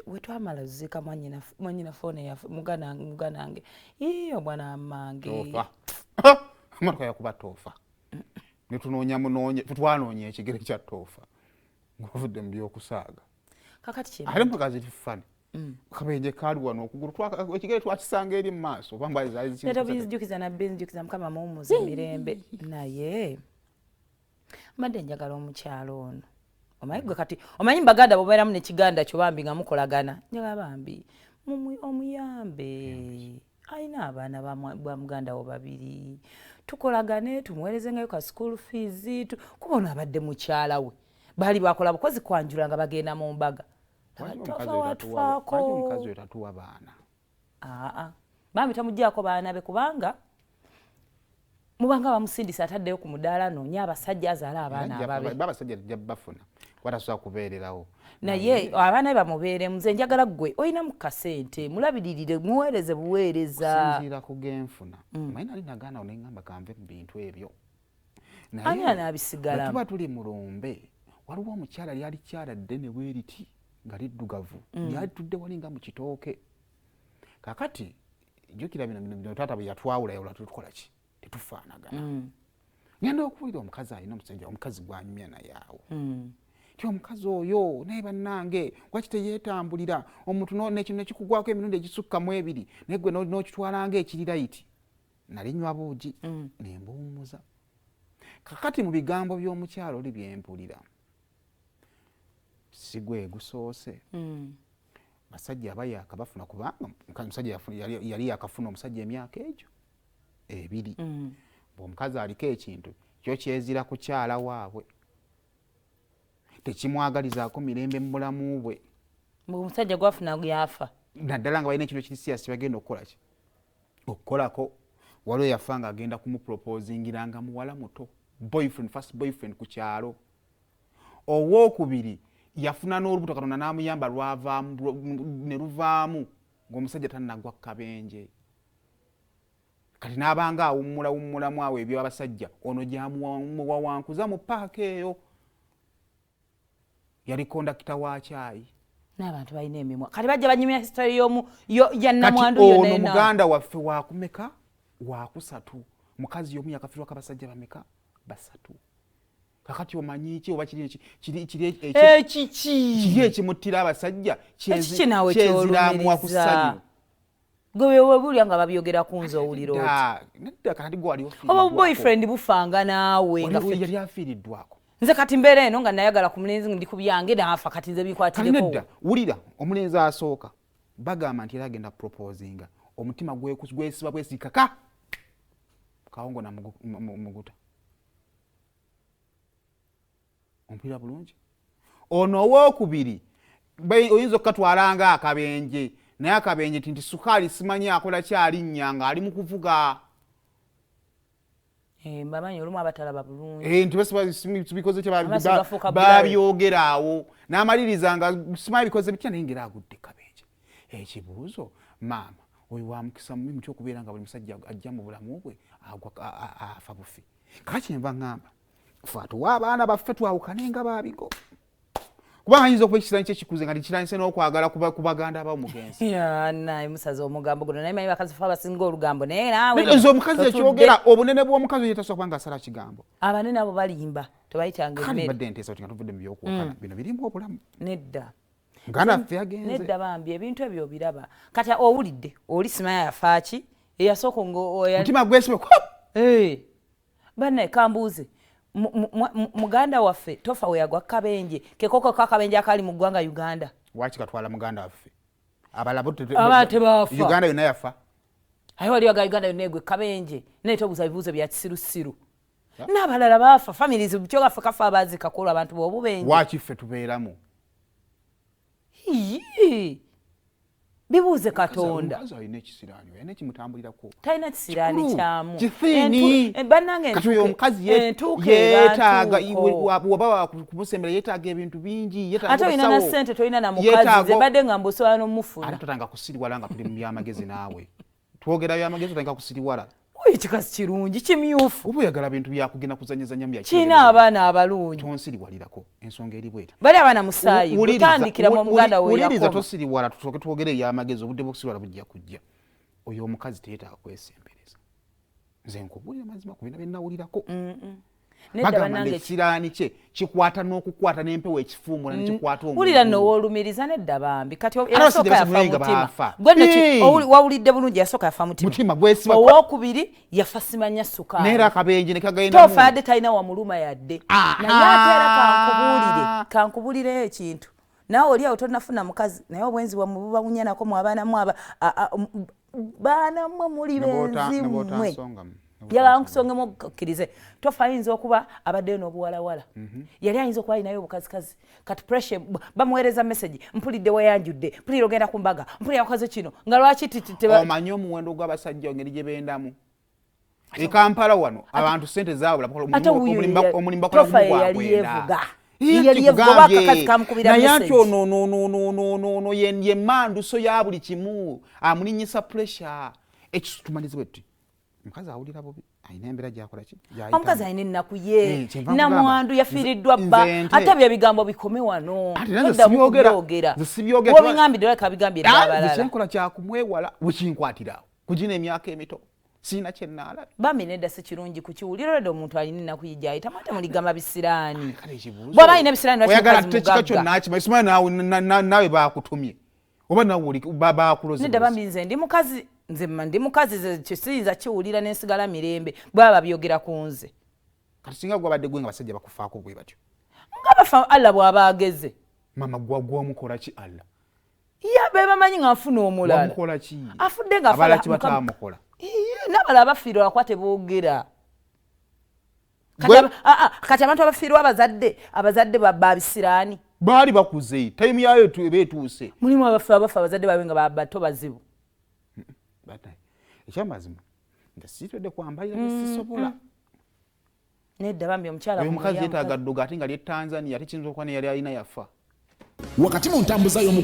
We twamala ziika mwanyina fone yaffe, muganda wange, ii, omwana mange. Tofa, emotoka yakuba Toofa, netunoonya munoonye, twanoonya ekigere kya Toofa ng'ovudde mu byokusaaga. Kakati Ate emotoka ziri fani, kabenje kaali wano, okugulu ekigere twakisanga eri mu maaso, oba mbali zaali Leeta binzijukiza nabinzijukiza. Mukama muwummuza emirembe. Naye mbadde njagala omukyalo ono, omanyi gwe kati omanyi mbaganda bobeeramu nekiganda kyo, bambi nga mukolagana. Njagala bambi omuyambe, alina abaana ba muganda wo babiri, tukolagane, tumuweerezengayo ka school fees, kuba ono abadde mukyala we, baali bakola bukozi kwanjula nga bagenda mu mbaga. Tofa watufaako. Omukazi oyo tatuwa baana. Aa, bambi tomugyako baana be, kubanga mubanga bamusindisa ataddeyo ku mudaala, noonya abasajja azaale abaana ababe. Abasajja tujja bafuna, watasobola kubeererawo. Naye abaana be bamubeeremu. Nze njagala ggwe olinamu kasente, mulabiririre, muweereze buweereza. Kusinziira ku genfuna, manyi nali nagaana neŋŋamba kanve mu bintu ebyo. Ani anaabisigalamu? Tuba tuli mu lumbe, waliwo omukyala lyali kyala ddene bwe riti nga liddugavu, lyali tudde wali nga mu kitooke. Kakati jjukira bino bino bino, taata bwe yatwawula yawula, tetukola ki, tetufaanagana. Ngenda okuwulira omukazi alina omusajja, omukazi gwanyumya naye awo, ti omukazi oyo naye bannange waki teyeetambulira omuntu nekintu nekikugwako emirundi egisukka mu ebiri, naye gwe n'okitwala nga ekiri right. Nali nywa buugi nembuwummuza. Kakati mu bigambo by'omukyalo oli byempulira, si gwe gusoose basajja aba yakabafuna, kubanga omusajja yali yakafuna omusajja emyaka egyo 2. Bw'omukazi aliko ekintu kyo kyezira kukyala waabwe, tekimwagalizaako mirembe mu bulamu bwe. Omusajja gwafuna yafa. Naddala nga balina ekintu ekiri serious kyebagenda okukola ki, okukolako. Waliwo yafa nga agenda kumuproposingira nga muwala muto, boyfriend, first boyfriend ku kyalo. Owookubiri yafuna n'olubuto, Katonda n'amuyamba lwavaamu ne luvaamu ng'omusajja tannagwa kabenje. Kati n'abanga awummula wummulamu awo ebyabasajja, ono gyamuwawankuza mu paaka eyo, yali kondakita wa kyayi. N'abantu balina emimwa, kati bajja banyumya history y'omu ya Kati namwandu ono yonna ena. Muganda waffe wakumeka? Wakusatu. Mukazi yomu yakafirwako abasajja bameka? Basatu. Kakati omanyi ki oba kiri Ekiki? Kiri ekimuttira abasajja. Ekiki naawe Kyeziramuwa ku kyolumiriza? ssanyu. Gwe webulya nga babyogera ku nze, owulira oti? Nedda, nedda, kati gwe wali Oba ofiiriddwako. boyfriend bufanga naawe nga Yali afiiriddwako. Nze kati mbeera eno nga nayagala ku mulenzi, ndi ku byange, naafa, kati nze Kati bikwatireko? Nedda, wulira, omulenzi asooka bagamba nti era agenda proposinga, omutima gwesiba bwesikaka kawongo na muguta. Ompulira bulungi? Ono owookubiri oyinza okukatwala nga akabenje, naye akabenje ti nti sukaali simanyi akola kyalinnya ng'ali mu kuvuga. Eh, mbamanyi olumu abatalaba bulungi. Eh, nti bikoze kye Amaaso gafuuka babyogera awo n'amaliriza nga simanyi bikoze bitya, naye ngera agudde kabenje. Ekibuuzo, maama oyo wa mukisa mubi mutya okubeera nga buli musajja ajja mu bulamu bwe agwa afa bufi? Kaka kyenva ŋŋamba fe atuwa abaana baffe twawukane nga babigo, kubanga ayinza okuba ekisirani kyekikuze nga tikirandise n'okwagala ku baganda aba omugenzi. Ya, naye musaze omugambo guno, naye manyi bakazi fe abasinga olugambo, naye naawe Nze omukazi totudde. Ekyogera obunene bw'omukazi oyo tasobola kuba nga asala kigambo. Abanene abo balimba, tebayitanga Kale emmere. Mbadde nteesa oti nga tuvudde mu byokuwakana, bino birimu obulamu. Nedda. Muganda waffe yagenze. Nedda bambi, ebintu ebyo obiraba. Kati owulidde oli simanya yafaaki eyasooka nga Mutima gwesibe. Eh, bannaye kambuuze, muganda waffe Tofa we yagwa kabenje kekoko kakabenje akali mu ggwanga Uganda? Waki katwala muganda waffe, abalala bo Abalala tebaafa. Uganda yonna yafa. Aye wali waga Uganda yonna egwe kabenje, naye tobuuza bibuuzo bya kisirusiru. N'abalala baafa, families kyogaffe kafa abaazikakola abantu b'obubenje. Waki ffe tubeeramu? Iyii. Bibuuze Katonda. Omukazi alina ekisiraani, alina ekimutambulirako. Talina kisiraani. Kikulu. Kyamu. Kithiini. Bannange, Kati oyo omukazi entuuko yeetaaga ebantuuko. Waba wakumusembera, yeetaaga ebintu bingi, yeetaaga Ate olina na obusawo. ssente, tolina na mukazi. Nze mbadde nga mbusobola n'omufuna. Ate totanga kusiriwala nga tuli mu byamagezi. Naawe twogera byamagezi, otandika kusiriwala. Ekikazi kirungi kimyufu. Oba oyagala bintu byakugenda kuzanyazanya mu Kirina abaana abalungi. Tonsiriwalirako, ensonga eri bweti. Bali abaana musaayi gutandikira mu muganda we. Wuliriza, tosiriwala, tusooke twogere ebyamagezi, obudde bw'okusiriwala bujja kujja. Oyo omukazi teyeetaaga kwesembereza. Nze nkubuulira mazima ku bina bye nnawulirako. Bagamba nti ekiraani kye kikwata n'okukwata n'empewo ekifuumula nekikwata. Wulira nno, woolumiriza. Nedda bambi, kati yasooka yafa mutima gwe. Wawulidde bulungi, yasooka yafa mutima, owookubiri yafa simanya sukaali. Neera akabenje nekagenda. Tofa yadde talina wamuluma yadde. Naye ate era kankubuulire, kankubuulireyo ekintu. Naawe oli awo tonafuna mukazi, naye obwenzi bwammwe bubawunyanako mu abaana mu aba baana mmwe muli benzi mmwe. Njagala nkusongemu okkirize, Tofa ayinza okuba abaddeyo n'obuwalawala. Yali ayinza okuba alinayo obukazikazi. Kati pressure, bamuweereza message, mpulidde weyanjudde, mpulira ogenda ku mbaga, mpulira wakoze kino, nga lwaki? Omanyi omuwendo gw'abasajja engeri gye bendamu e Kampala wano, abantu sente zaabula, omulimu bakola. Yali yevuga. Naye anti ono ye manduso ya buli kimu, amulinyisa pressure. Ekitumaliriza bwe tuti, omukazi awulira bubi, alina embeera gyakola ki. Omukazi alina ennaku ye, namwandu, yafiiriddwa bba. Ate byo ebigambo bikome wano, toddamu. Wobingambidde, olabika bigambye abalala. Kyenkola kyakumwewala, wekinkwatirawo kugina emyaka emito siina kyenaalabye. Bambi nedda, si kirungi kukiwulira. Olwedde omuntu alina ennaku ye gyayitamu, ate muligamba bisiraani. Bw'aba alina ebisiraani. Oyagala tekika kyonna kimanyi, simanyi naawe bakutumye oba nawe bakuloze. Nedda bambi, nze ndi mukazi, nze ndi mukazi, kisiyinza kiwulira nensigala mirembe bwaba babyogera ku nze. Kati singa gwabadde gwe nga basajja bakufaako bwe batyo? Nga bafa, Allah bw'aba ageze. Mama, gwamukola ki Allah? Ya be bamanyi nga nfuna omulala. Wamukola ki? Afudde nga abalala kibatamukola. N'abalala bafiirwa lwakuba teboogera. Kati abantu abafiirwa abazadde, abazadde babisiraani? Baali bakuze, time yayo eba etuuse. Mulimu abafa abazadde baabwe nga bato bazibu. Ekyamazima nze siitwedde kwambalira, nesisobola. Nedda bambi, omukyala. Oyo omukazi yeetaaga ddogo, ate nga lye Tanzania, ate kiyinza okuba neyali alina yafa. Wakati mu ntambuza y'omu